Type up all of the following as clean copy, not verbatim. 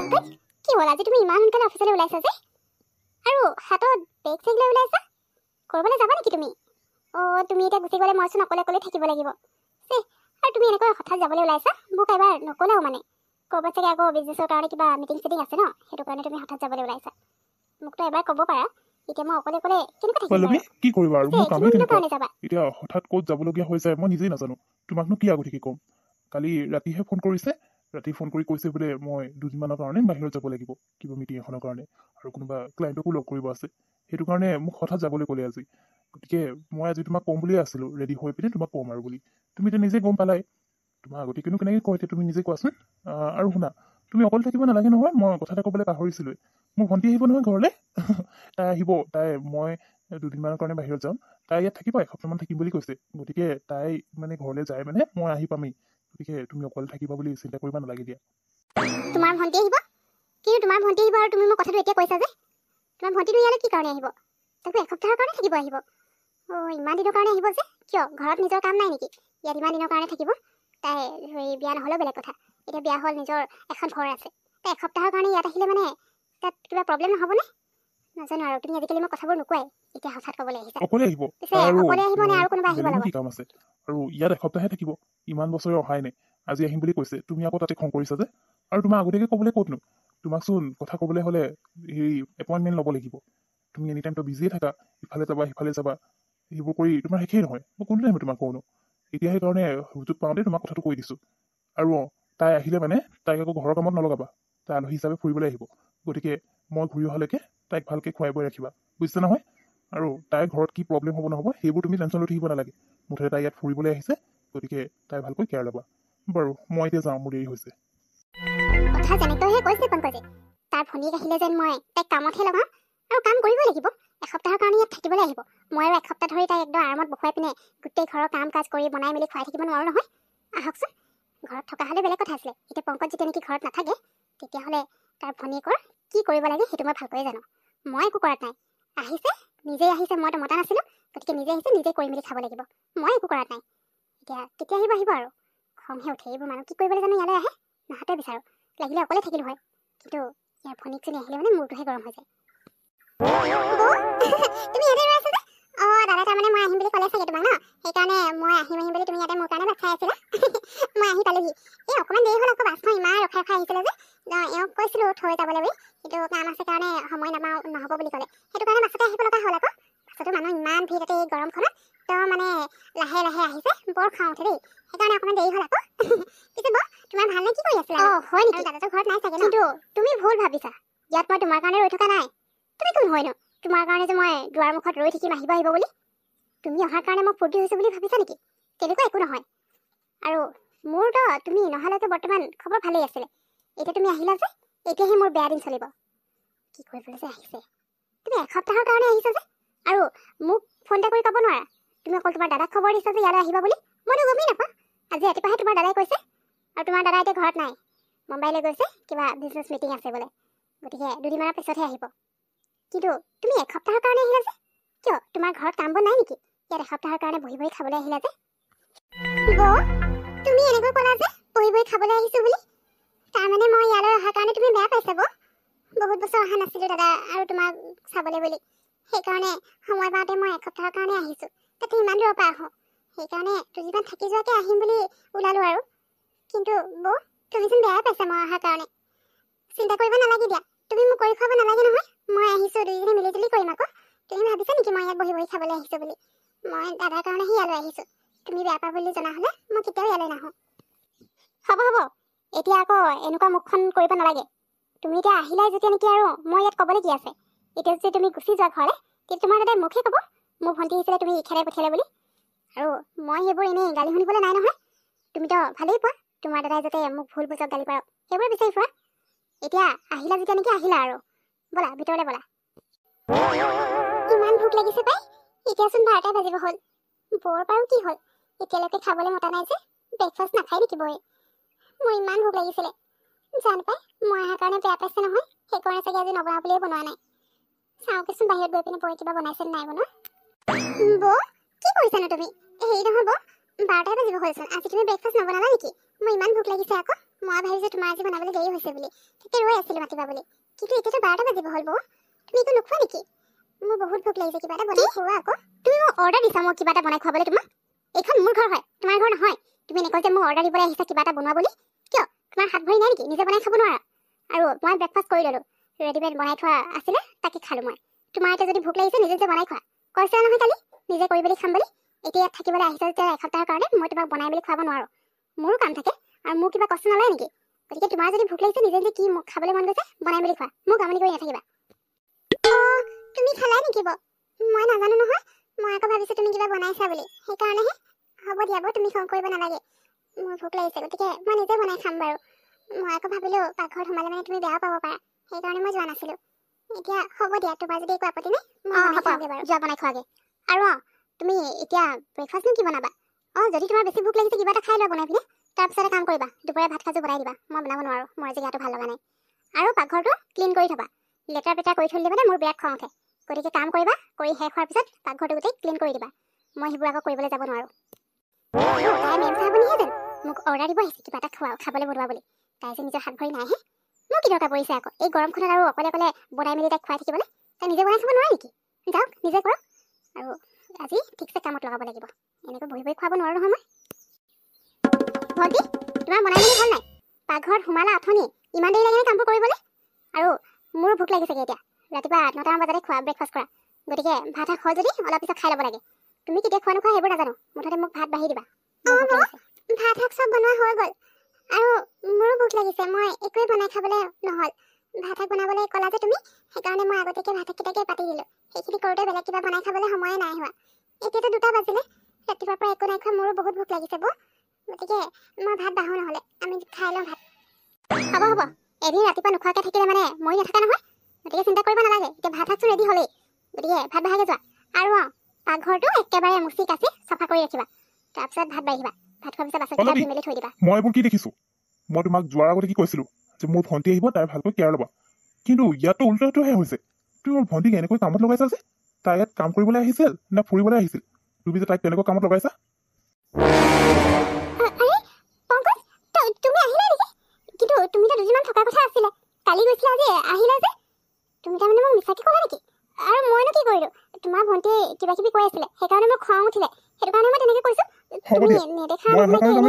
পংকজ, কি হ'ল আজি তুমি ইমান সোনকালে অফিচলৈ ওলাইছা যে? আৰু হাতত বেগ চেগ লৈ ওলাইছা, ক'ৰবালৈ যাবা নেকি তুমি? অ' তুমি এতিয়া গুচি গ'লে মইচোন অকলে অকলে থাকিব লাগিব। চে, আৰু তুমি এনেকৈ হঠাৎ যাবলৈ ওলাইছা, মোক এবাৰ নক'লাও মানে। ক'ৰবাত চাগে আকৌ বিজনেছৰ কাৰণে কিবা মিটিং চিটিং আছে ন, সেইটো কাৰণে তুমি হঠাৎ যাবলৈ ওলাইছা। মোকতো এবাৰ ক'ব পাৰা, এতিয়া মই অকলে অকলে কেনেকৈ থাকিম পল্লৱী বাৰু? কি কৰিবা আৰু, পিছে মোৰ কামেই কিমান দিনৰ তেনেকুৱা। কাৰণে যাবা? এতিয়া হঠাৎ ক'ত যাবলগীয়া হৈ যায় মই নিজেই নাজানো। তোমাকনো কি আগতীয়াকৈ ক'ম? কালি ৰাতিহে ফোন কৰিছে। ৰাতি ফোন কৰি কৈছে বোলে মই দুদিনমানৰ কাৰণে বাহিৰত যাব লাগিব কিবা মিটিং এখনৰ কাৰণে, আৰু কোনোবা ক্লাইণ্টকো লগ কৰিব আছে। সেইটো কাৰণে মোক হঠাৎ যাবলৈ ক'লে আজি। গতিকে মই আজি তোমাক ক'ম বুলিয়ে আছিলোঁ, ৰেডি হৈ পিনে তোমাক ক'ম আৰু বুলি। তুমি এতিয়া নিজে গম পালাই। তোমাক আগতীয়াকৈনো কেনেকৈ কয় এতিয়া তুমি নিজে কোৱাচোন। আৰু শুনা, তুমি অকলে থাকিব নালাগে নহয়, মই কথা এটা ক'বলৈ পাহৰিছিলোঁৱেই। মোৰ ভণ্টি আহিব নহয় ঘৰলৈ। তাই আহিব, তাই মই দুদিনমানৰ কাৰণে বাহিৰত যাম, তাই ইয়াত থাকিব, এসপ্তাহমান থাকিম বুলি কৈছে। গতিকে তাই মানে ঘৰলৈ যায় মানে মই আহি পামেই। গতিকে তুমি অকলে থাকিবা বুলি চিন্তা কৰিব নালাগে দিয়া। তোমাৰ ভণ্টি আহিব? কিন্তু তোমাৰ ভণ্টি আহিব আৰু তুমি মোক কথাটো এতিয়া কৈছা যে? তোমাৰ ভণ্টিটো ইয়ালৈ কি কাৰণে আহিব? তাকো এসপ্তাহৰ কাৰণে থাকিব আহিব? অ' ইমান দিনৰ কাৰণে আহিব যে কিয়? ঘৰত নিজৰ কাম নাই নেকি? ইয়াত ইমান দিনৰ কাৰণে থাকিব? তাই হেৰি বিয়া নহ'লেও বেলেগ কথা, এতিয়া বিয়া হ'ল, নিজৰ এখন ঘৰ আছে। তাই এসপ্তাহৰ কাৰণে ইয়াত আহিলে মানে তাত কিবা প্ৰব্লেম নহ'বনে? নাজানো আৰু, তুমি আজিকালি মোক কথাবোৰ নোকোৱাই, এতিয়া হঠাৎ ক'বলৈ আহিছা। অকলে আহিব পিছে তাই আৰু অকলে আহিব নে আৰু কোনোবা আহিব বেলেগনো লগত? কি কাম আছে আৰু? ইয়াত এসপ্তাহে থাকিব, ইমান বছৰে অহাই নাই, আজি আহিম বুলি কৈছে। তুমি আকৌ তাতে খং কৰিছা যে। আৰু তোমাক আগতীয়াকৈ ক'বলৈ ক'তনো, তোমাকচোন কথা ক'বলৈ হ'লে হেৰি এপইণ্টমেণ্ট ল'ব লাগিব। তুমি এনি টাইমতো বিজিয়ে থাকা, ইফালে যাবা সিফালে যাবা, সেইবোৰ কৰি তোমাৰ শেষেই নহয়। মই কোনটো টাইমত তোমাক কওঁনো? এতিয়া সেইকাৰণে সুযোগ পাওঁতে তোমাক কথাটো কৈ দিছোঁ। আৰু অঁ, তাই আহিলে মানে তাইক আকৌ ঘৰৰ কামত নলগাবা। তাই আলহী হিচাপে ফুৰিবলৈ আহিব, গতিকে মই ঘূৰি অহালৈকে তাইক ভালকৈ খুৱাই বোৱাই ৰাখিবা, বুজিছা নহয়? আৰু তাইৰ ঘৰত কি প্ৰব্লেম হ'ব নহ'ব সেইবোৰ তুমি টেনশ্যন লৈ থাকিব নালাগে। মুঠতে তাই ইয়াত ফুৰিবলৈ আহিছে, গতিকে তাই ভালকৈ কেয়াৰ ল'বা। বাৰু মই এতিয়া যাওঁ, মোৰ দেৰি হৈছে। কথা যেনেকৈহে কৈছে পংকজে, তাৰ ভনীয়েক আহিলে যেন মই তাইক কামতহে লগাম। আৰু কাম কৰিবই লাগিব, এসপ্তাহৰ কাৰণে ইয়াত থাকিবলৈ আহিব। মই আৰু এসপ্তাহ ধৰি তাইক একদম আৰামত বহুৱাই পিনে গোটেই ঘৰৰ কাম কাজ কৰি বনাই মেলি খুৱাই থাকিব নোৱাৰোঁ নহয়। আহকচোন, ঘৰত থকা হ'লে বেলেগ কথা আছিলে। এতিয়া পংকজ যেতিয়া নেকি ঘৰত নাথাকে, তেতিয়াহ'লে তাৰ ভনীয়েকৰ কি কৰিব লাগে সেইটো মই ভালকৈয়ে জানো। মই একো কৰাত নাই, আহিছে নিজেই আহিছে, মইতো মতা নাছিলোঁ, গতিকে নিজে আহিছে, নিজে কৰি মেলি খাব লাগিব। মই একো কৰাত নাই। এতিয়া কেতিয়া আহিব আহিব আৰু। খংহে উঠে, এইবোৰ মানুহ কি কৰিবলৈ জানো ইয়ালৈ আহে। নাহাতে বিচাৰোঁ, লাগিলে অকলে থাকিলোঁ হয়, কিন্তু ইয়াৰ ভনীয়েকজনী আহিলে মানে মূৰটোহে গৰম হৈ যায়। বৌ, তুমি ইয়াতে ৰৈ আছা যে? অ' দাদা তাৰমানে মই আহিম বুলি ক'লে চাগে তোমাক ন, সেইকাৰণে মই আহিম আহিম বুলি তুমি ইয়াতে মোৰ কাৰণে বাট চাই আছিলা। মই আহি পালোহি। এই অকণমান দেৰি হ'ল আকৌ, বাছখন ইমান ৰখাই ৰখাই আহিছিলে যে। এওঁক কৈছিলোঁ থৈ যাবলৈ বুলি, কিন্তু কাম আছে কাৰণে সময় নাপাওঁ, নহ'ব বুলি ক'লে। সেইটো কাৰণে বাছতে আহিব লগা হ'ল আকৌ। বাছতো মানুহ ইমান ভিৰ, তাতে এই গৰমখনত একদম মানে লাহে লাহে আহিছে, বৰ খং উঠে দেই। সেইকাৰণে অকণমান দেৰি হ'ল আকৌ। পিছে বৌ, তোমাৰ ভালনে? কি কৰি আছিলা? অ' হয় নেকি? দাদাটো ঘৰত নাই চাগে ন? কিন্তু তুমি ভুল ভাবিছা, ইয়াত মই তোমাৰ কাৰণে ৰৈ থকা নাই। তুমি কোন হয়নো তোমাৰ কাৰণে যে মই দুৱাৰ মুখত ৰৈ থাকিম আহিব আহিব বুলি? তুমি অহাৰ কাৰণে মই ফূৰ্তি হৈছোঁ বুলি ভাবিছা নেকি? তেনেকুৱা একো নহয়। আৰু মোৰতো তুমি নহালৈকে বৰ্তমান খবৰ ভালেই আছিলে, এতিয়া তুমি আহিলা যে, এতিয়াহে মোৰ বেয়া দিন চলিব। কি কৰিবলৈ যে আহিছে? তুমি এসপ্তাহৰ কাৰণে আহিছা যে, আৰু মোক ফোন এটা কৰি ক'ব নোৱাৰা? তুমি অকল তোমাৰ দাদাক খবৰ দিছা যে ইয়ালৈ আহিবা বুলি, মইতো গমেই নাপাওঁ। আজি ৰাতিপুৱাহে তোমাৰ দাদাই কৈছে। আৰু তোমাৰ দাদা এতিয়া ঘৰত নাই, মুম্বাইলৈ গৈছে, কিবা বিজনেছ মিটিং আছে বোলে, গতিকে দুদিনমানৰ পিছতহে আহিব। কিন্তু তুমি এসপ্তাহৰ কাৰণে আহিলা যে কিয়? তোমাৰ ঘৰত কাম বন নাই নেকি? ইয়াত এসপ্তাহৰ কাৰণে বহি বহি খাবলৈ আহিলা যে? বৌ, তুমি এনেকৈ ক'লা যে বহি বহি খাবলৈ আহিছো বুলি, তাৰমানে মই ইয়ালৈ অহাৰ কাৰণে তুমি বেয়া পাইছা বৌ? বহুত বছৰ অহা নাছিলোঁ দাদা আৰু তোমাক চাবলৈ বুলি, সেইকাৰণে সময় পাওঁতে মই এসপ্তাহৰ কাৰণে আহিছোঁ। তাতে ইমান দূৰৰ পৰা আহোঁ, সেইকাৰণে দুদিনমান থাকি যোৱাকৈ আহিম বুলি ওলালোঁ আৰু। কিন্তু বৌ, তুমিচোন বেয়াই পাইছা মই অহাৰ কাৰণে। চিন্তা কৰিব নালাগে দিয়া, তুমি মোক কৰি খুৱাব নালাগে নহয়, মই আহিছোঁ, দুইজনী মিলিজুলি কৰিম আকৌ। তুমি ভাবিছা নেকি মই ইয়াত বহি বহি খাবলৈ আহিছোঁ বুলি? মই দাদাৰ কাৰণেহে ইয়ালৈ আহিছোঁ। তুমি বেয়া পা বুলি জনা হ'লে মই কেতিয়াও ইয়ালৈ নাহোঁ। হ'ব হ'ব, এতিয়া আকৌ এনেকুৱা মুখখন কৰিব নালাগে। তুমি এতিয়া আহিলাই যেতিয়া নেকি আৰু মই ইয়াত ক'বলৈ কি আছে? এতিয়া যদি তুমি গুচি যোৱা ঘৰলৈ, তেতিয়া তোমাৰ দাদাই মোকহে ক'ব মোৰ ভণ্টি আহিছিলে তুমি খেদাই পঠিয়ালে বুলি। আৰু মই সেইবোৰ এনেই গালি শুনিবলৈ নাই নহয়। তুমিতো ভালেই পোৱা তোমাৰ দাদাই যাতে মোক ভুল বুজক, গালি পাৰক, সেইবোৰে বিচাৰি ফুৰা। এতিয়া আহিলা যেতিয়া নেকি আহিলা আৰু, ব'লা ভিতৰলৈ ব'লা। ইমান ভোক লাগিছে পাই, এতিয়াচোন 12টাই বাজিব হ'ল। বৰ বাৰু কি হ'ল, এতিয়ালৈকে খাবলৈ মতা নাই যে? ব্ৰেকফাষ্ট নাখায় নেকি বৌয়ে? মোৰ ইমান ভোক লাগিছিলে। জানো পাই, মই অহাৰ কাৰণে বেয়া পাইছে নহয়, সেইকাৰণে চাগে আজি নবনাওঁ বুলিয়ে বনোৱা নাই। চাওঁগৈচোন বাহিৰত গৈ পিনে বৌয়ে কিবা বনাইছে নে নাই বনোৱা। বৌ, কি কৰিছানো তুমি? হেৰি নহয় বৌ, 12টাই বাজিব হ'লচোন, আজি তুমি ব্ৰেকফাষ্ট নবনালা নেকি? মোৰ ইমান ভোক লাগিছে আকৌ। মই ভাবিছোঁ তোমাৰ আজি বনাবলৈ দেৰি হৈছে বুলি, তাকে ৰৈ আছিলোঁ মাতিবা বুলি। কিন্তু এতিয়াতো 12টা বাজিব হ'ল বৌ, তুমি একো নোখোৱা নেকি? মোৰ বহুত ভোক লাগিছে, কিবা এটা বনাই খোৱা আকৌ। তুমি মোক অৰ্ডাৰ দিছা মই কিবা এটা বনাই খুৱাবলৈ তোমাক? এইখন মোৰ ঘৰ হয়, তোমাৰ ঘৰ নহয়। তুমি এনেকৈ যে মোক অৰ্ডাৰ দিবলৈ আহিছা কিবা এটা বনোৱা বুলি, কিয়? তোমাৰ হাত ভৰি নাই নেকি? নিজে বনাই খাব নোৱাৰা? আৰু মই ব্ৰেকফাষ্ট কৰি ল'লোঁ, ৰেডিমেড বনাই থোৱা আছিলে তাকে খালোঁ মই। তোমাৰ এতিয়া যদি ভোক লাগিছে নিজে নিজে বনাই খোৱা। কৈছিলা নহয় কালি নিজে কৰি মেলি খাম বুলি। এতিয়া ইয়াত থাকিবলৈ আহিছা যেতিয়া এসপ্তাহৰ কাৰণে মই তোমাক বনাই মেলি খুৱাব নোৱাৰোঁ, মোৰো কাম থাকে আৰু মোৰ কিবা কষ্ট নালাগে নেকি? গতিকে তোমাৰ যদি ভোক লাগিছে নিজে নিজে কি খাবলৈ মন গৈছে বনাই মেলি খোৱা, মোক আমনি কৰি নাথাকিবা। তুমি খালা নেকি বৌ? মই নাজানো নহয়, মই আকৌ ভাবিছোঁ তুমি কিবা বনাইছা বুলি, সেইকাৰণেহে। হ'ব দিয়া বৌ, তুমি খং কৰিব নালাগে, মোৰ ভোক লাগিছে গতিকে মই নিজে বনাই খাম বাৰু। মই আকৌ ভাবিলোঁ পাকঘৰত সোমালে মানে তুমি বেয়াও পাব পাৰা, সেইকাৰণে মই যোৱা নাছিলোঁ। এতিয়া হ'ব দিয়া, তোমাৰ যদি একো আপত্তি নাই মই বনাই খাওঁগৈ বাৰু। যোৱা বনাই খোৱাগৈ। আৰু অঁ, তুমি এতিয়া ব্ৰেকফাষ্টনো কি বনাবা? অঁ, যদি তোমাৰ বেছি ভোক লাগিছে কিবা এটা খাই লোৱা বনাই পিনে, তাৰপিছতে কাম কৰিবা। দুপৰীয়া ভাত সাজো বনাই দিবা, মই বনাব নোৱাৰোঁ, মোৰ আজি গাটো ভাল লগা নাই। আৰু পাকঘৰটো ক্লিন কৰি থ'বা, লেতেৰা পেতেৰা কৰি থৈ দিলে মানে মোৰ বিৰাট খং উঠে। গতিকে কাম কৰিবা, কৰি শেষ হোৱাৰ পিছত পাকঘৰটো গোটেই ক্লিন কৰি দিবা। মই সেইবোৰ আকৌ কৰিবলৈ যাব নোৱাৰোঁ। তাই মেম চাহাবনীহে যেন মোক অৰ্ডাৰ দিব আহিছে কিবা এটা খোৱা খাবলৈ বনোৱা বুলি, তাই যে নিজৰ হাত ভৰি নাইহে। মোৰ কি দৰকাৰ পৰিছে আকৌ এই গৰমখনত আৰু অকলে অকলে বনাই মেলি তাইক খুৱাই থাকিবলৈ? তাই নিজে বনাই খাব নোৱাৰে নেকি? যাওক নিজে কৰক। আৰু আজি ঠিকছে কামত লগাব লাগিব, এনেকৈ বহি বহি খুৱাব নোৱাৰোঁ নহয় মই। ভণ্টি, তোমাৰ বনাই মেলি হ'ল নাই? পাকঘৰত সোমালা অথনি, ইমান দেৰি লাগেনে কামবোৰ কৰিবলৈ? আৰু মোৰো ভোক লাগিছেগৈ এতিয়া, ৰাতিপুৱা 9টামান বজাতে খোৱা ব্ৰেকফাষ্ট কৰা, গতিকে ভাত শাক হ'ল যদি অলপ পিছত খাই ল'ব লাগে। তুমি কেতিয়া খোৱা নোখোৱা সেইবোৰ নাজানো, মুঠতে মোক ভাত বাঢ়ি দিবা। ভাত শাক চব বনোৱা হৈ গ'ল আৰু মোৰো ভোক লাগিছে, মই একোৱেই বনাই খাবলৈ নহ'ল। ভাত শাক বনাবলৈ ক'লা যে তুমি, সেইকাৰণে মই আগতীয়াকৈ ভাত শাককেইটাকে পাতি দিলোঁ। সেইখিনি কৰোঁতে বেলেগ কিবা বনাই খাবলৈ সময়ে নাই হোৱা। এতিয়াতো 2টা বাজিলে, ৰাতিপুৱাৰ পৰা একো নাই খোৱা, মোৰো বহুত ভোক লাগিছে বৌ। গতিকে মই ভাত বাঢ়ো নহ'লে, আমি খাই লওঁ ভাত। হ'ব হ'ব, এদিন ৰাতিপুৱা নোখোৱাকৈ থাকিলে মানে মৰি নাথাকা নহয়, গতিকে চিন্তা কৰিব নালাগে। এতিয়া ভাত শাকচোন ৰেডি হ'লেই, গতিকে ভাত বাঢ়াকৈ যোৱা। আৰু অঁ, পাকঘৰটো একেবাৰে মুচি কাচি চাফা কৰি ৰাখিবা, তাৰপিছত ভাত বাঢ়িবা। ভাত খোৱাৰ পিছত বাচনকেইটা ধুই মেলি থৈ দিবা। মই এইবোৰ কি দেখিছোঁ? মই তোমাক যোৱাৰ আগতে কি কৈছিলোঁ যে মোৰ ভণ্টি আহিব, তাই ভালকৈ কেয়াৰ ল'বা। কিন্তু ইয়াততো উল্টাটোহে হৈছে। তুমি মোৰ ভণ্টিক এনেকৈ কামত লগাইছা যে, তাই ইয়াত কাম কৰিবলৈ আহিছিল নে ফুৰিবলৈ আহিছিল? তুমি যে তাইক তেনেকুৱা কামত লগাইছা। তুমি আহিলা নেকি? কিন্তু তুমিতো দুদিনমান থকাৰ কথা আছিলে, কালি গৈছিলা আজি আহিলা যে। তুমি তাৰমানে মোক মিছাকৈ ক'লা নেকি? আৰু মইনো কি কৰিলোঁ? তোমাৰ ভণ্টিয়ে কিবা কিবি কৈ আছিলে, সেইকাৰণে মোৰ খং উঠিলে, সেইটো কাৰণে মই তেনেকৈ কৈছোঁ। তুমি নেদেখা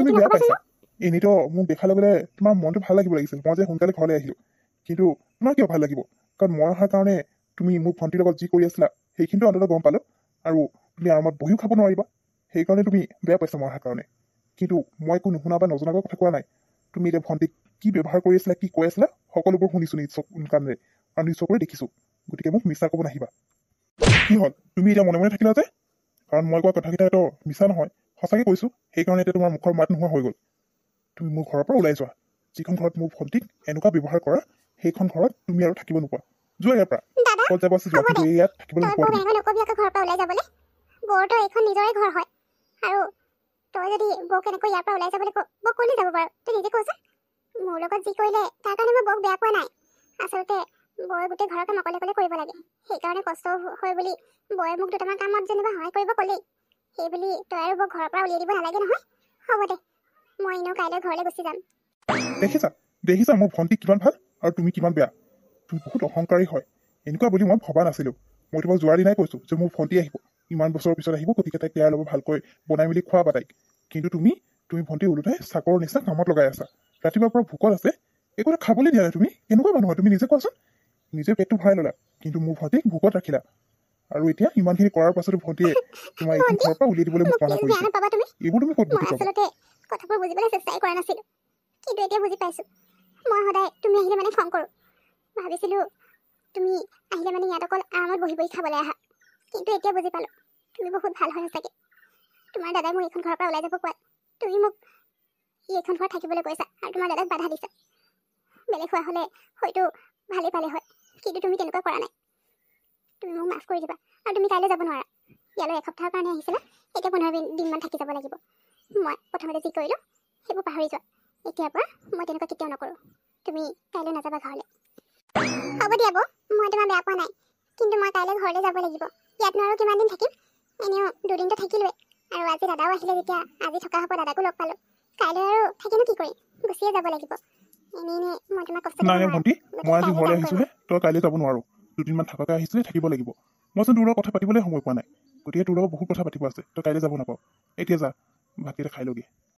তুমি বেয়া পাইছা। এনেইতো মোক দেখাৰ লগে লগে তোমাৰ মনটো ভাল লাগিব লাগিছিল, মই যে সোনকালে ঘৰলৈ আহিলোঁ। কিন্তু তোমাৰ কিয় ভাল লাগিব? কাৰণ মই অহাৰ কাৰণে তুমি মোৰ ভণ্টিৰ লগত যি কৰি আছিলা সেইখিনিতো অন্ততঃ গম পালোঁ। আৰু তুমি আৰামত বহিও খাব নোৱাৰিবা, সেইকাৰণে তুমি বেয়া পাইছা মই অহাৰ কাৰণে। কিন্তু মই একো নুশুনা বা নজনাকৈ কথা কোৱা নাই। তুমি এতিয়া ভণ্টিক কি ব্যৱহাৰ কৰি আছিলা, কি কৈ আছিলা, সকলোবোৰ শুনিছোঁ নিজ কাণেৰে আৰু নিজ চকুৰে দেখিছোঁ। গতিকে মোক মিছা ক'ব নাহিবা। কি হ'ল তুমি এতিয়া মনে মনে থাকিলা যে? কাৰণ মই কোৱা কথাকেইটা মিছা নহয়, সঁচাকৈ কৈছোঁ। সেইকাৰণে এতিয়া তোমাৰ মুখৰ মাত নোহোৱা হৈ গ'ল। তুমি মোৰ ঘৰৰ পৰা ওলাই যোৱা। যিখন ঘৰত মোৰ ভণ্টিক এনেকুৱা ব্যৱহাৰ কৰা, সেইখন ঘৰত তুমি আৰু থাকিব নোপোৱা। যোৱা ইয়াৰ পৰা, ক'ত যাব আছে যোৱা, কিন্তু ইয়াত থাকিবলৈ নোপোৱা। বৰতো এইখন নিজৰে ঘৰ হয়, আৰু তই যদি বৌক এনেকৈ ইয়াৰ পৰা ওলাই যাবলৈ ক, বৌক ক'লৈ যাব বাৰু? তই নিজে কচোন। মোৰ লগত যি কৰিলে তাৰ কাৰণে মই বৌক বেয়া পোৱা নাই। আচলতে বৌয়ে গোটেই ঘৰৰ কাম অকলে অকলে কৰিব লাগে, সেইকাৰণে কষ্ট হয় বুলি বৌয়ে মোক দুটামান কামত যেনিবা সহায় কৰিব ক'লেই। সেই বুলি তই আৰু বৌক ঘৰৰ পৰা উলিয়াই দিব নালাগে নহয়। হ'ব দে, মই এনেও কাইলৈ ঘৰলৈ গুচি যাম। দেখিছা দেখিছা মোৰ ভণ্টি কিমান ভাল আৰু তুমি কিমান বেয়া। তুমি বহুত অহংকাৰী হয়, এনেকুৱা বুলি মই ভবা নাছিলোঁ। মই তোমাক যোৱাৰ দিনাই কৈছোঁ যে মোৰ ভণ্টি আহিব, ইমান বছৰৰ পিছত আহিব, গতিকে তাইক কেয়াৰ ল'ব, ভালকৈ বনাই মেলি খোৱাবা তাইক। কিন্তু তুমি তুমি ভণ্টি ওলোটাই চাকৰৰ নিচিনা কামত লগাই আছা। ৰাতিপুৱাৰ পৰা ভোকত আছে, একো এটা খাবলৈ দিয়া নাই। তুমি কেনেকুৱা মানুহ হয় তুমি নিজে কোৱাচোন? নিজে পেটটো ভৰাই ল'লা, কিন্তু মোৰ ভণ্টিক ভোকত ৰাখিলা। আৰু এতিয়া ইমানখিনি কৰাৰ পাছতো ভণ্টিয়ে তোমাৰ এইখন ঘৰৰ পৰা উলিয়াই দিবলৈ মোক মানা কৰিছে। এইবোৰ তুমি ক'ত বুজি পাবা? কথাবোৰ বুজিবলৈ চেষ্টাই কৰা নাছিলোঁ, কিন্তু এতিয়া বুজি পাইছোঁ। মই সদায় তুমি আহিলে মানে খং কৰোঁ, ভাবিছিলোঁ তুমি আহিলে মানে ইয়াত অকল আৰামত বহি বহি খাবলৈ আহা, কিন্তু এতিয়া বুজি পালোঁ তুমি বহুত ভাল হয় সঁচাকৈ। তোমাৰ দাদাই মোক এইখন ঘৰৰ পৰা ওলাই যাব কোৱাত তুমি মোক এইখন ঘৰত থাকিবলৈ কৈছা আৰু তোমাৰ দাদাক বাধা দিছা। বেলেগ হোৱা হ'লে হয়তো ভালেই পালে হয়, কিন্তু তুমি তেনেকুৱা কৰা নাই। তুমি মোক মাফ কৰি দিবা। আৰু তুমি কাইলৈ যাব নোৱাৰা, ইয়ালৈ এসপ্তাহৰ কাৰণে আহিছিলা, এতিয়া 15 দিনমান থাকি যাব লাগিব। মই প্ৰথমতে যি কৰিলোঁ সেইবোৰ পাহৰি যোৱা, এতিয়াৰ পৰা মই তেনেকুৱা কেতিয়াও নকৰোঁ। তুমি কাইলৈ নাযাবা ঘৰলৈ। হ'ব দিয়া বৌ, মই তোমাৰ বেয়া পোৱা নাই, কিন্তু মই কাইলৈ ঘৰলৈ যাব লাগিব। ইয়াতনো আৰু কিমান দিন থাকিম? এনেও দুদিনটো থাকিলোৱে, আৰু আজি দাদাও আহিলে যেতিয়া আজি থকা হ'ব, দাদাকো লগ পালোঁ। কাইলৈ আৰু থাকিনো কি কৰিম, গুচিয়ে যাব লাগিব। এনেই এনেই মই তোমাক কষ্ট দিব নাই নাই নোৱাৰোঁ। ভণ্টি, গতিকে মই আজি কাইলৈ ঘৰলৈ যামগৈ। আহিছোঁহে, তই কাইলৈ যাব নোৱাৰো। দুদিনমান থকাকৈ আহিছোঁহে, থাকিব লাগিব। মইচোন তোৰ লগত কথা পাতিবলৈ সময় পোৱা নাই, গতিকে তোৰ লগত বহুত কথা পাতিব আছে। তই কাইলৈ যাব নাপাওঁ। এতিয়া যা, ভাতকেইটা খাই লগে।